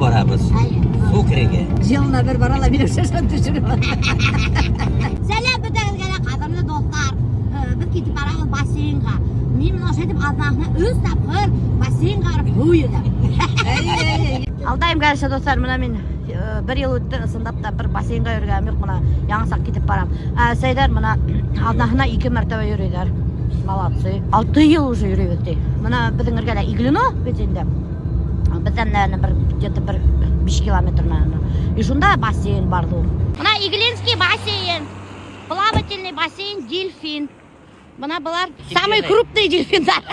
Барабыҙ. Һыу керергә. Йылына бер бара ла Миләүшәсен төшөрөп. Сәләм бөтәгеҙгә лә, ҡәҙерле дуҫтар. Беҙ китеп барабыҙ бассейнға. Мин бына ошо итеп аҙнаһына өс тапҡыр бассейнға барып һыу йөҙәм. Алдайым, короче, дуҫтар, бына мин бер йыл үтте, ысынлап та бер бассейнға йөрөгәнем юҡ, бына яңысаҡ китеп барам. Ә әсәйҙәр бына аҙнаһына ике мәртәбә йөрөйҙәр. Молодцы. 6 йыл уже йөрөйбөҙ ти. Бына беҙҙең эргәлә Иглино бит инде. Беҙҙән, наверное, бер где-то бер 5 километр, наверное. И шунда бассейн бар ҙур. Бына Иглинский бассейн. Плавательный бассейн «Дельфин». Бына былар самый крупный дельфиндар.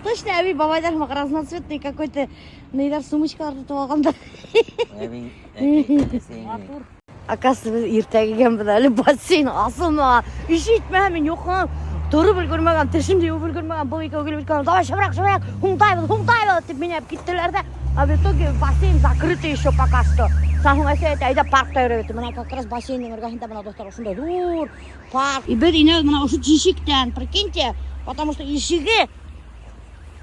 Точно, әбей бабайҙар һымаҡ разноцветный какой-то ниҙәр, сумочкалар тотоп алғандар. Әбей. Оказывается, беҙ иртә килгәнбеҙ әле, бассейн асылмаған. Ишетмәһә, мин йоҡонан тороп өлгөрмәгән, тешемде йыуып өлгөрмәгән, был икәү килеп еткән, «Давай, шәберәк, шәберәк, һуңдайбыҙ, һуңдайбыҙ», тип мине алып киттеләр ҙә. А в итоге бассейн закрытый еще пока что. Һуң әсәй әйтә, әйҙә паркта йөрөйбөҙ. Бына как раз бассейндың эргәһендә бына, дуҫтар, ошондай ҙур парк. И беҙ инәбеҙ бына ошо тишектән, прикиньте, потому что ишеге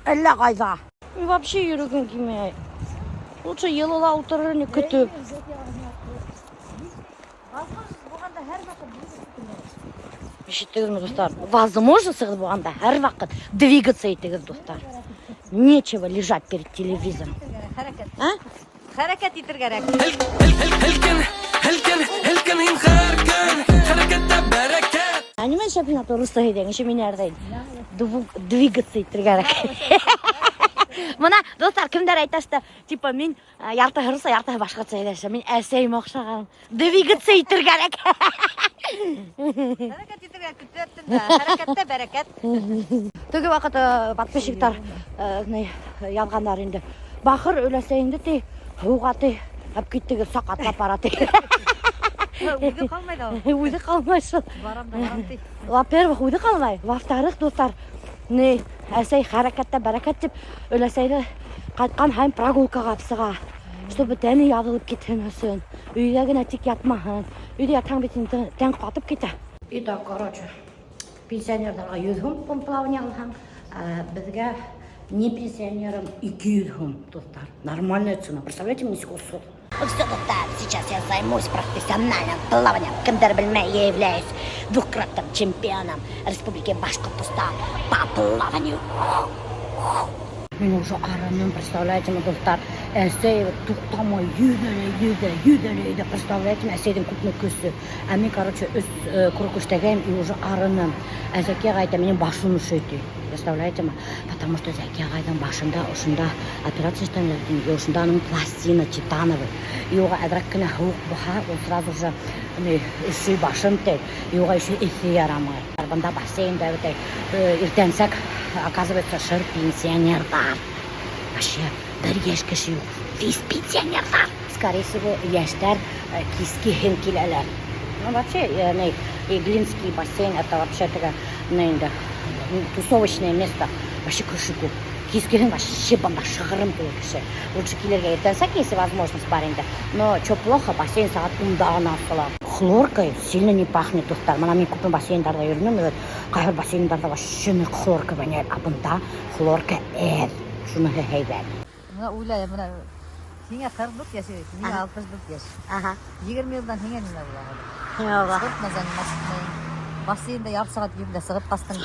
әллә ҡайҙа. И вообще йөрөгөм килмәй. Лучше йылыла ултырыр инек көтөп. Возможность булғанда һәр ваҡыт двигаться. Ишеттегеҙме, дуҫтар? Возможность булғанда һәр ваҡыт двигаться итегеҙ, дуҫтар. Нечего лежать перед телевизором. Хәрәкәт. А? Хәрәкәт итергә кәрәк. Һелкен, һелкен, һелкен һин хәрәкәт, хәрәкәттә бәрәкәт. Ә нимә эшләп һин русса һөйләйһең? Еще мин әрҙәйем. Двигаться итергә кәрәк. Бына, дуҫтар, кемдәр әйтә, что, типа, мин яртыһы русса, яртыһы башҡортса һөйләшәм. Мин әсәйемә оҡшаған. Двигаться итергә кәрәк. Хәрәкәт итергә көтәттем дә. Хәрәкәттә бәрәкәт. Теге ваҡыт подписчиктар ни яҙғандар инде. Бахыр өләсәйеңде ти, һыуға ти, алып киттегеҙ, саҡатлап бара ти. Үҙе ҡалмай ҙа ул. Үҙе ҡалмай шул. Барам да барам ти. Во-первых, үҙе ҡалмай. Во-вторых, дуҫтар, ни, әсәй хәрәкәттә бәрәкәт тип, өләсәйҙе ҡайтҡан һайын прогулкаға алып сыға. Чтобы тәне яҙылып китһен өсөн. Өйҙә генә тик ятмаһын. Өйҙә ятһаң бит инде тән ҡатып китә. Итак, короче, пенсионерҙарға 100 һум плавание алһаң, ә беҙгә, не пенсионерам, 200 һум, дуҫтар. Нормальная цена. Представляете, нисек осоҙ. Ну все, дуҫтар, сейчас я займусь профессиональным плаванием. Кемдер белмәй, я являюсь двукратным чемпионом Республики Башкортостан по плаванию. Мин уже арыным, представляете, мы, дуҫтар, әсәй туҡтамай йөҙә лә йөҙә, йөҙә лә йөҙә, представляете, әсәйҙең күпме көсө. Ә мин, короче, өс круг эшләгәйнем и уже арыным. Ә Зәки ағай әйтә, минең башым өшөй ти. Представляете ме? Потому что Зәки ағайҙың башында ошонда операция эшләнеләр и ошонда уның пластина титановый. И уға әҙерәк кенә һыуыҡ булһа, ул сразу же ни, өшөй башым ти. И уға еще эҫе ярамай. Бында бассейнда бит иртәнсәк, оказывается, шыр пенсионерҙар. Вообще бер йәш кеше юҡ. Весь пенсионерҙар. Скорее всего, йәштәр кискеһен киләләр. Ну, вообще, ни, Иглинский бассейн, это вообще теге, ни инде, тусовочное место. Вообще кеше күп. Кискеһен вообще бында шығырым тулы кеше. Лучше килергә иртәнсәк, если возможность бар инде. Но что плохо, бассейн сәғәт 10-да ғына асыла. Хлоркой сильно не пахнет, дуҫтар. Бына мин күпме бассейндарҙа йөрөнөм, вот, ҡайһы бер бассейндарҙа вообще ныҡ хлорка воняет. А бында хлорка әҙ. Шуныһы һәйбәт. Бына уйлайым, бына һиңә 44 йәш, миңә 64 йәш. 20 йылдан һиңә нимә була? Нимә була? Спорт менән заниматься. Бассейнда ярты сәғәт йөрөп сығып ҡастың.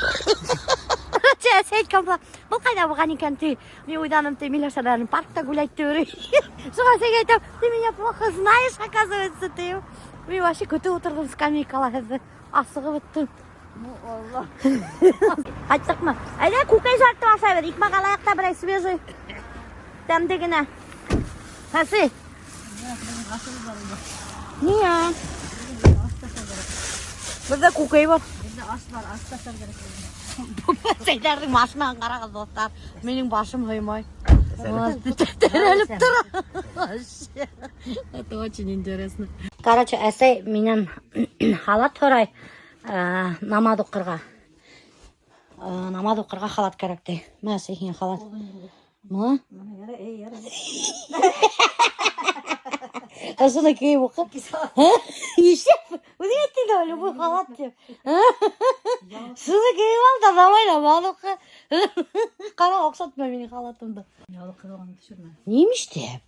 Әсәй әйткән була, был ҡайҙа булған икән ти. Мин уйланым ти, Миләүшәләрем паркта гулять йөрөй. Шуға әсәйгә әйтәм, ты меня плохо знаешь, оказывается, ти. Мин вообще көтөп ултырҙым скамейкала һеҙҙе. Асығып бөттөм. Ну, Алла. Ҡайттыҡмы? Әйҙә, күкәй шартып ашайбыҙ. Икмәк алайыҡ та берәй свежий. Тәмле генә. Хәсе. Ниңә? Беҙҙә күкәй бар. Беҙҙә аш бар, аш ташлар кәрәк. Әсәйҙәрҙең машинаһын ҡарағыҙ, дуҫтар. Минең башым һыймай. Терәлеп тора. Вообще. Это очень интересно. Короче, әсәй минән халат һорай. Намаҙ уҡырға. Намаҙ уҡырға халат кәрәк ти. Мә, әсәй, һиңә халат. Мә? Ярай, эй, ярай. Ошоно кейеп уҡы. Нишләп? Үҙең әйттең дә, любой халат тип. Шуны кейеп ал да, давай намаҙ уҡы. Ҡара, оҡшатма минең халатымды. Ялы ҡыҙығын төшөрмә. Нимә эшләп?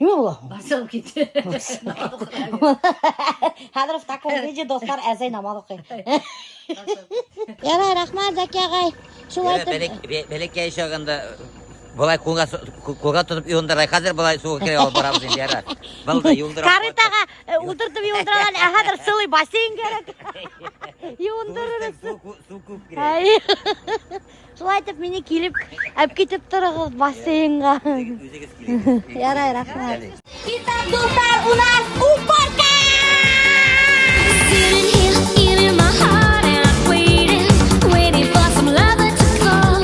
Нимә була? Басылып китте. Хәҙер в таком виде, дуҫтар, әсәй намаҙ уҡый. Ярай, рәхмәт, Зәки ағай. Шулай итеп. Бәләкәй чағында былай ҡулға тотоп йыуындыра, хәҙер былай һыуға керә алып барабыҙ инде, ярар. Был да йыуындыра. Ҡарытаға ултыртып йыуындырған, ә хәҙер целый бассейн кәрәк. Йыуындырыр өсөн. Сыу күп кәрәк. Әй. Шулай итеп мине килеп, алып китеп тороғоҙ бассейнға. Үҙегеҙ килегеҙ. Ярай, рәхмәт. Итак, дуҫтар, у нас уборка! Sitting here, eating my heart out, waiting, waiting for some lover to call.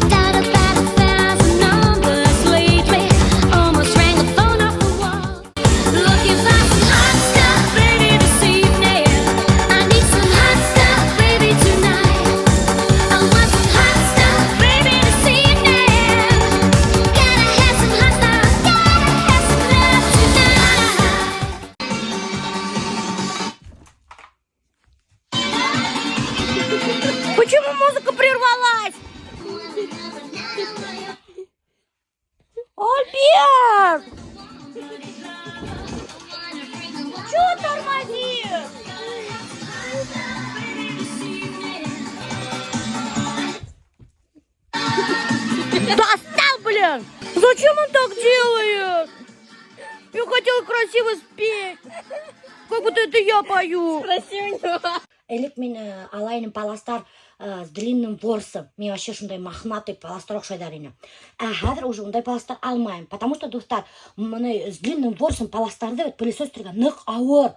Got about 1,000 numbers lately, almost rang the phone off the wall. Looking for some hot stuff, baby, this evening. I need some hot stuff, baby, tonight. I want some hot stuff, baby, this evening. Gotta have some hot stuff, gotta have some love tonight. Почему музыка прервалась? Альберт! Чё тормозишь? Достал, блин! Зачем он так делает? Я хотела красиво спеть. Как будто это я пою. Спроси у него. Элек мин ала инем паластар с длинным ворсом. Мин вообще шундай мохнатый паластар оҡшайҙар ине. Ә хәҙер уже ундай паластар алмайым. Потому что, дуҫтар, быны с длинным ворсом паластарҙы бит пылесос ныҡ ауыр.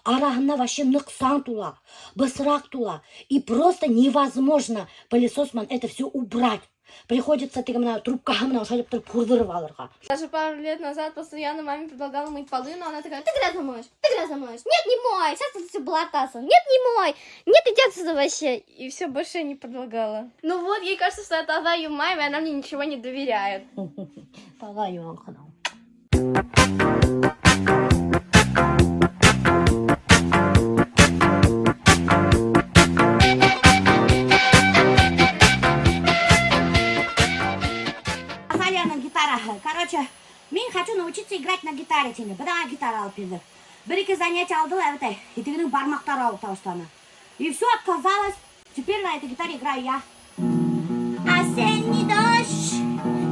Араһына вообще ныҡ саң тула, бысраҡ тула. И просто невозможно пылесос менән это все убрать. Приходится теге бына трубкаһы менән ошолай тороп һурҙырып алырға. Даже пару лет назад постоянно маме предлагала мыть полы, но она такая: «Ты грязно моешь, ты грязно моешь. Нет, не мой, сейчас тут все блататься. Нет, не мой, нет, иди отсюда вообще». И все, больше я не предлагала. Ну вот, ей кажется, что я таҙа йыумайым, и она мне ничего не доверяет. Таҙа йыуған ҡыҙым. Азалияның гитараһы. Короче, мин хочу научиться играть на гитаре тине. Бына гитара алып бирҙе. Бер-ике занятие алды ла, әбәтәй. И тегенең бармаҡтары ауырта башланы. И все, отказалась. Теперь на этой гитаре играю я. Осенний дождь,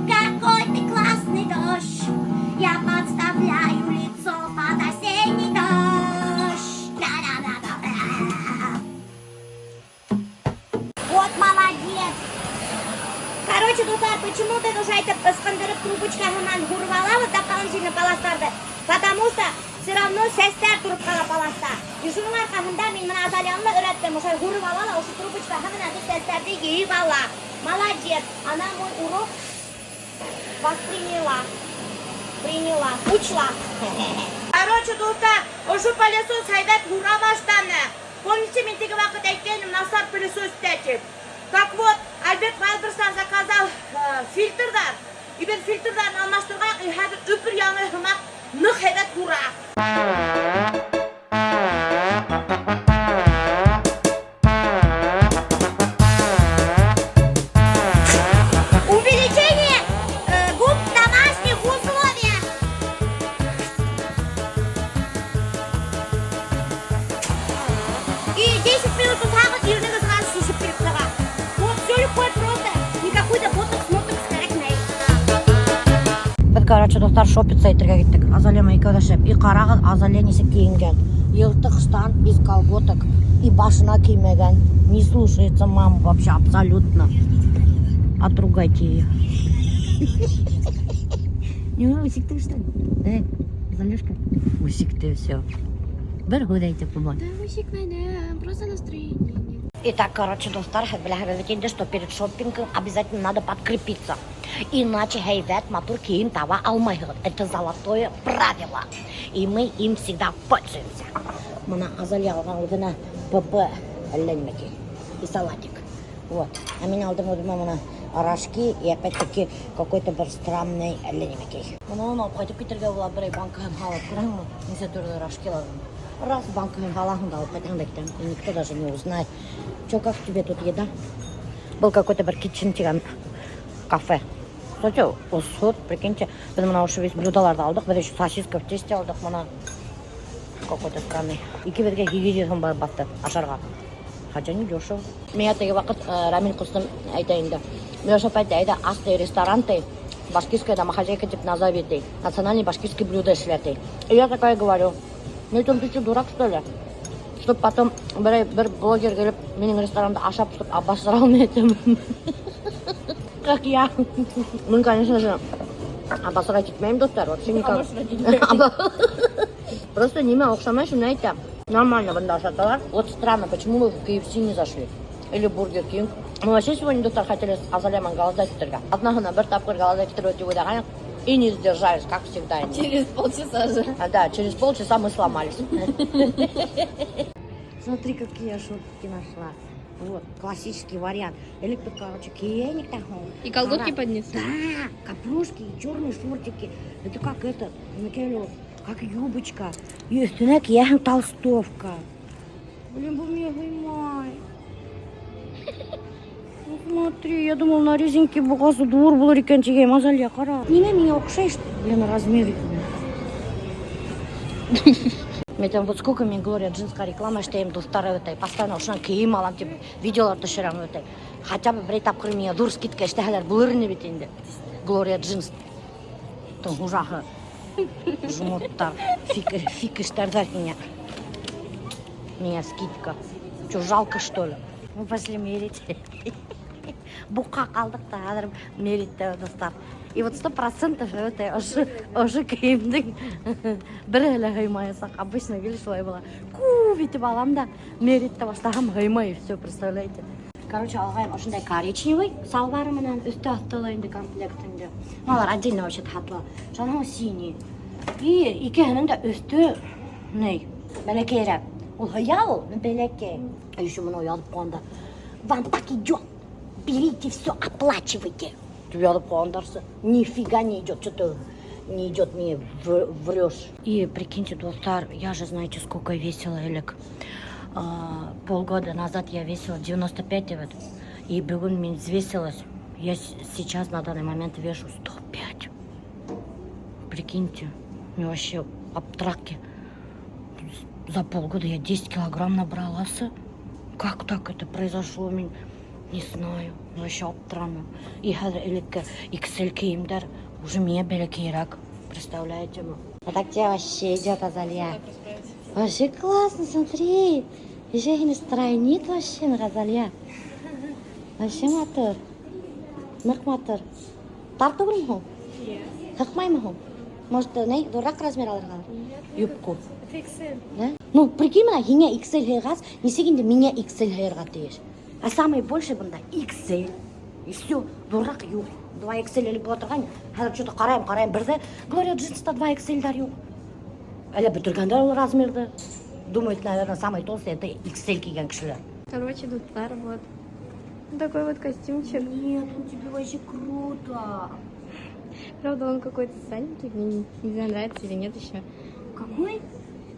какой ты классный дождь. Я подставляю лицо под осенний дождь. Да-да-да-да. Вот молодец. Короче, дуҫтар, почему беҙ уже әйтеп ысҡындырып трубочкаһы менән һурып алабыҙ дополнительно паластарҙы? Потому что все равно сәстәр тороп ҡала паласта. И шуның арҡаһында мин бына Азалияны ла өйрәттем. Ошолай һурып ала ла, ошо трубочкаһы менән сәстәрҙе йыйып ала. Молодец. Она мой урок восприняла. Приняла. Учла. Короче, дуҫтар, ошо пылесос һәйбәт һура башланы. Помните, мин теге ваҡыт әйткәйнем, насар пылесос тип. Так вот, Альберт Вайлдберристан заказал фильтрҙар. И беҙ фильтрҙарын алмаштырғайныҡ, и хәҙер өпөр яңы һымаҡ ныҡ һәйбәт һура. Увеличение губ в домашних условиях. И 10 минут утағыҙ, иренегеҙ сразу шешеп килеп сыға. Вот, все легко и просто. Никакой да ботокс, мотокс кәрәкмәй. Беҙ, короче, дуҫтар, шопиться итергә киттек. Азалия менән икәүләшеп. И ҡарағыҙ, Азалия нисек кейенгән. Йыртыҡ штан, без колготок. И башына кеймәгән. Не слушается маму вообще абсолютно. Отругайте ее. Не, үсекте, что ли? Азалюшка? Үсекте все. Бер һүҙ әйтеп булмай. Да, үсекмәнем, просто настроение нет. Итак, короче, дуҫтар, беләһегеҙ инде, что перед шопингом обязательно надо подкрепиться. Иначе һәйбәт матур кейем таба алмайһығыҙ. Это золотое правило. И мы им всегда пользуемся. Бына Азалия алған үҙенә ПП әллә нимәкәй и салатик. Вот. А мин алдым үҙемә бына рожки и опять-таки какой-то бер странный әллә нимәкәй. Бына уны алып ҡайтып китергә була, берәй банкаһын һалып, күрәһеңме? Нисә төрлө рожкилар. Раз банкаһын һалаһың да алып ҡайтаһың да китәһең. И никто даже не узнает. Чё, как тебе тут еда? Был какой-то бер kitchen тигән кафе. Кстати, осһоҙ, прикиньте, беҙ бына ошо весь блюдоларҙы алдыҡ, беҙ еще сосиска в тесте алдыҡ бына. Какой-то странный. Икебеҙгә 800 һум барып баҫты ашарға. Хотя не дешево. Миңә теге ваҡыт Рамиль ҡустым әйтә инде. Миләүшә апай, әйҙә, ас ти ресторан ти, «Башкирская домохозяйка» тип назови ти. Национальный башкирский блюдо эшлә ти. И я такая говорю: «Ну ты что, дурак, что ли? Чтоб потом бер блогер килеп, минең ресторанда ашап, чтоб обосрал меня тем. Как я». Ну, конечно же, обосрать итмәйем, дуҫтар, вообще никак. Просто нимә оҡшамай, шуны әйтәм. Нормально бында ашаталар. Вот странно, почему мы в KFC не зашли? Или Бургер Кинг. Мы вообще сегодня, дуҫтар, хотели с Азалия менән голодать итергә. Аҙнаһына бер тапҡыр голодать итергә тип уйлағайныҡ. И не сдержались, как всегда. Через полчаса же. А, да, через полчаса мы сломались. Смотри, какие я шортики нашла. Вот, классический вариант. Или тут, короче, кейник такой. И колготки Ага. под низ. Да, капрушки и черные шортики. Это как это, Микелю, как юбочка. И өҫтөнә кейәһең толстовка. Блин, был миңә һыймай. Ну смотри, я думал, на резинке буғасы ҙур булыр икән тигәйнем. Азалия, ҡара. Нимә миңә оҡшай, блин, размер. Мин там вот сколько мин Глория Джинсҡа реклама эшләйем, дуҫтар, этой, постоянно ошонан кейем алам тип видеолар төшөрәм этой. Хотя бы бер тапҡыр миңә ҙур скидка эшләһәләр булыр ине бит инде. Глория Джинс. Хужаһы. Жмоттар, фиг, фиг эшләрҙәр һиңә. Миңә скидка. Что, жалко, что ли? Мы пошли мерить. Буҡҡа ҡалдыҡ та хәҙер мерить, дуҫтар. И вот 100% это ошо кейемдең береһе лә һыймаясаҡ. Обычно гел шулай була. Күп итеп алам да, мерить итә башлаһам, һыймай, все, представляете. Короче, алғайым ошондай коричневый салбары менән өҫтө аҫты инде комплект инде. Ну, улар отдельно вообще һатыла. Шунан синий. И икеһенең дә өҫтө ни, бәләкәйерәк. Ул һыя ул, бәләкәй. А еще бына яҙып ҡуйғандар. «Вам так идет. Берите все, оплачивайте». Тип яҙып ҡуйғандарсы. Нифига не идет, что-то не идет, мне врешь. И прикиньте, дуҫтар, я же, знаете, сколько весила элек. Полгода назад я весила 95 вот. И бөгөн мин взвесилась. Я сейчас на данный момент вешу 105. Прикиньте, мне вообще абтраки. За полгода я 10 килограмм набрала. Как так это произошло? Мин не знаю. Вообще аптыраны. И хәҙер элекке XL кейемдәр уже миңә бәләкәйерәк. Представляете? А так тебе вообще идет, Азалия. Вообще классно, смотри. Еще и не стройнит вообще, Азалия. Вообще матур. Ныҡ матур. Тар түгелме һуң? Һыҡмаймы һуң? Может, ни, ҙурыраҡ размер алырға? Юбку. Это XL. Да? Ну, прикинь, бына һиңә XL һыйғас, нисек инде миңә XL һыйырға тейеш? А самый больше бында XL. И все, ҙурыраҡ юҡ. 2 XL элек була торған. Хәҙер что-то ҡарайым, ҡарайым. Берҙә Gloria Jeans'та 2 XL-дәр юҡ. Әллә бөтөргәндәр ул размерҙы. Думают, наверное, самый толстый это XL кейгән кешеләр. Короче, дуҫтар, вот. Такой вот костюмчик. Нет, он тебе вообще круто. Правда, он какой-то странненький. Мне не знаю, нравится или нет еще. Какой?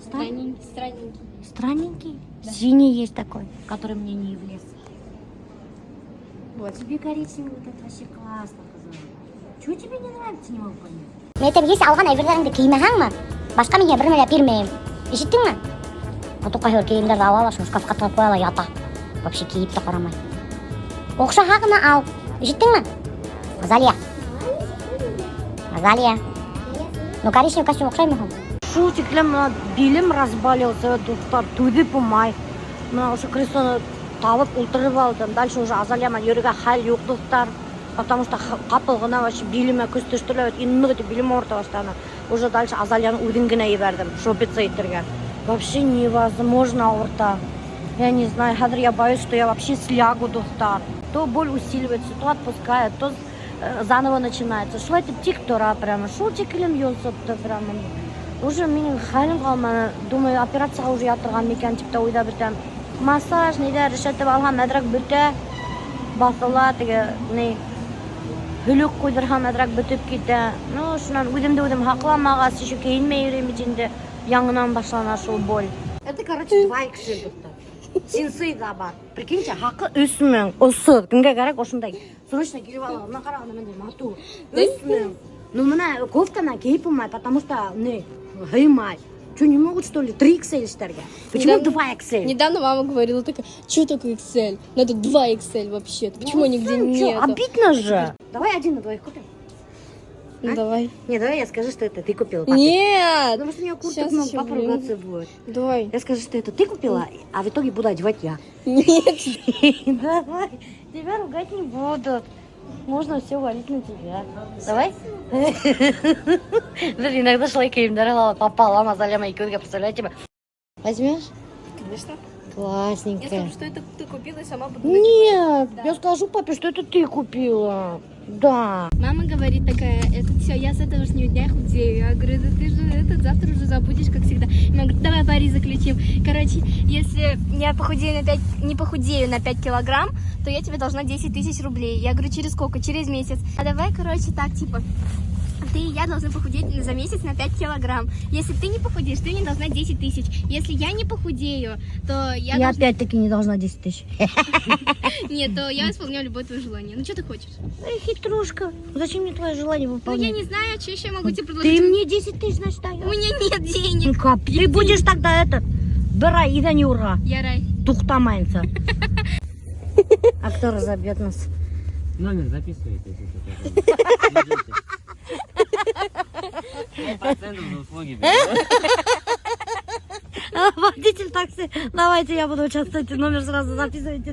Странненький. Странненький. Странненький? Синий есть такой, который мне не влез. Вот. Тебе коричневый вот это вообще классно, ҡыҙым. Чего тебе не нравится, не могу понять. Мин әйтәм, если алған әйберҙәреңде кеймәһәңме, башҡа мин һиңә бер нәмә лә бирмәйем. Ишеттеңме? А то ҡайһы бер кейемдәрҙе ала ла, шуны шкафҡа тығып ҡуя ла ята. Вообще кейеп тә ҡарамай. Оҡшаһа ғына ал. Ишеттеңме? Азалия. Азалия. Ну, коричневый костюм оҡшаймы һуң? Шул тиклем бына билем разболелся, дуҫтар, түҙеп булмай. Бына ошо креслоны табып ултырып алдым. Дальше уже Азалия менән йөрөргә хәл юҡ, дуҫтар. Потому что ҡапыл ғына вообще билемә көс төштө лә, и ныҡ итеп билем ауырта башланы. Уже дальше Азалияны үҙен генә ебәрҙем, шопиться итергә. Вообще невозможно ауырта. Я не знаю, хәҙер я боюсь, что я вообще слягу, дуҫтар. То боль усиливается, то отпускает, то заново начинается. Шулай итеп тик тора прямо. Шул тиклем йонсотто прямо. Уже минең хәлем ҡалманы. Думаю, операцияға уже ятырға микән тип тә уйлап бөтәм. Массаж ниҙәр эшләтеп алһам, әҙерәк бөтә. Баҫыла теге ни һөлөк ҡуйҙырһам, әҙерәк бөтөп китә. Ну, шунан үҙемде үҙем һаҡламағас, еще кейенмәй йөрөйөм бит инде. Яңынан башлана шул боль. Это, короче, 2 XL дуҫтар. Синсы ҙа бар. Прикиньте, хаҡы 3000. Осһоҙ. Кемгә кәрәк ошондай? Срочно килеп алығыҙ. Бына ҡарағыҙ, бындай матур. 3000. Ну, бына кофтаны кейеп булмай, потому что не һыймай. Что, не могут, что ли, 3 XL эшләргә? Почему 2 XL? Недавно мама говорила такая, что такое XL? Надо 2 XL вообще-то. Почему нигде Ну, чё, нет? обидно же. Давай один на двоих купим. Ну, давай. Не, давай я скажу, что это ты купила папе. Нет! Потому что у меня курток Щас много, еще папа время. ругаться будет. Давай. Я скажу, что это ты купила, а в итоге буду одевать я. Нет. Давай, тебя ругать не будут. Можно все валить на тебя. Давай. Блин, иногда шулай кейемдәр ала пополам Азалия икәүгә, представляете? Возьмешь? Конечно. Классненькая. Я скажу, что это ты купила и сама буду Нет, я скажу папе, что это ты купила. Да. Мама говорит такая, это все, я с этого же дня худею. Я говорю, да ты же этот завтра уже забудешь, как всегда. И мама говорит, давай пари заключим. Короче, если я похудею на 5, не похудею на 5 килограмм, то я тебе должна 10 тысяч рублей. Я говорю, через сколько? Через месяц. А давай, короче, так, типа, ты и я должны похудеть за месяц на 5 килограмм. Если ты не похудеешь, ты мне должна 10 тысяч. Если я не похудею, то я, Я должна... опять-таки не должна 10 тысяч. Нет, то я исполняю любое твое желание. Ну, что ты хочешь? Эй, хитрушка, зачем мне твое желание Ну, я выполнять? не знаю, что еще я могу тебе предложить. Ты мне 10 тысяч, значит, У даешь. меня нет денег. Ну, капец. Ты будешь тогда этот, бер ай иҙән йыуырға, Ярай. туҡтамайынса. А кто разобьет нас? Номер записывайте, если что. Идите. 5% за услуги беру. Водитель такси, давайте я буду участвовать, номер сразу записывайте.